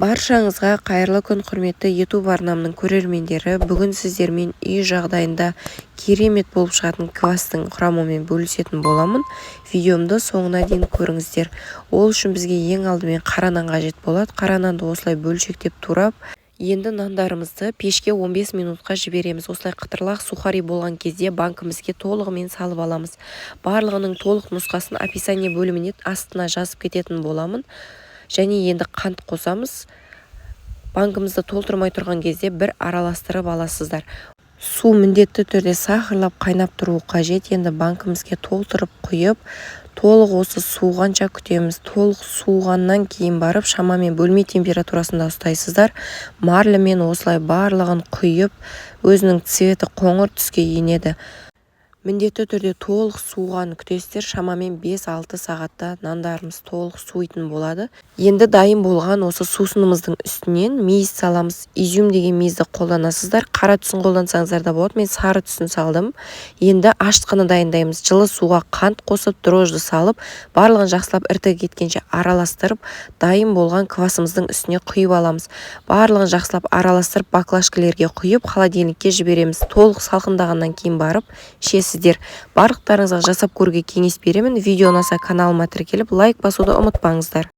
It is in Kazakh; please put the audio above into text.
Баршаңызға қайырлы күн, құрметті YouTube арнамның көрермендері! Бүгін сіздермен үй жағдайында керемет болып шығатын квастың құрамымен бөлісетін боламын. Видеомды соңына дейін көріңіздер. Ол үшін бізге ең алдымен қара нан қажет болады. Қара нанды осылай бөлшектеп турап, енді нандарымызды пешке 15 минутқа жібереміз. Осылай қытырлақ сухари болған кезде банкімізге толығымен салып аламыз. Барлығының толық нұсқасын описание бөліміне астына жазып кететін боламын. Және енді қант қосамыз. Банкімізді толтырмай тұрған кезде бір араластырып аласыздар. Су міндетті түрде сахарлап қайнап тұруы қажет. Енді банкімізге толтырып құйып, толық осы суығанша күтеміз. Толық суығаннан кейін барып шамамен бөлме температурасында ұстайсыздар. Марлемен осылай барлығын құйып, өзінің цветі қоңыр түске енеді. Міндетті түрде толық суығанын күтесіздер. Шамамен 5-6 сағатта нандарымыз толық суитын болады. Енді дайын болған осы сусынымыздың үстінен мейіз саламыз. Изюм деген мейізді қолданасыздар, қара түсін қолдансаңыздар да болады, мен сары түсін салдым. Енді ашытқыны дайындаймыз. Жылы суға қант қосып, дрожжи салып, барлығын жақсылап ірітігі кеткенше араластырып, дайын болған квасымыздың үстіне құйып аламыз. Барлығын жақсылап араластырып, баклажкалерге құйып, холодильникке жібереміз. Толық салқындағаннан кейін барып ішесіздер. Барлықтарыңызға жасап көруге кеңес беремін. Видео ұнаса, каналыма тіркеліп, лайк басуды ұмытпаңыздар.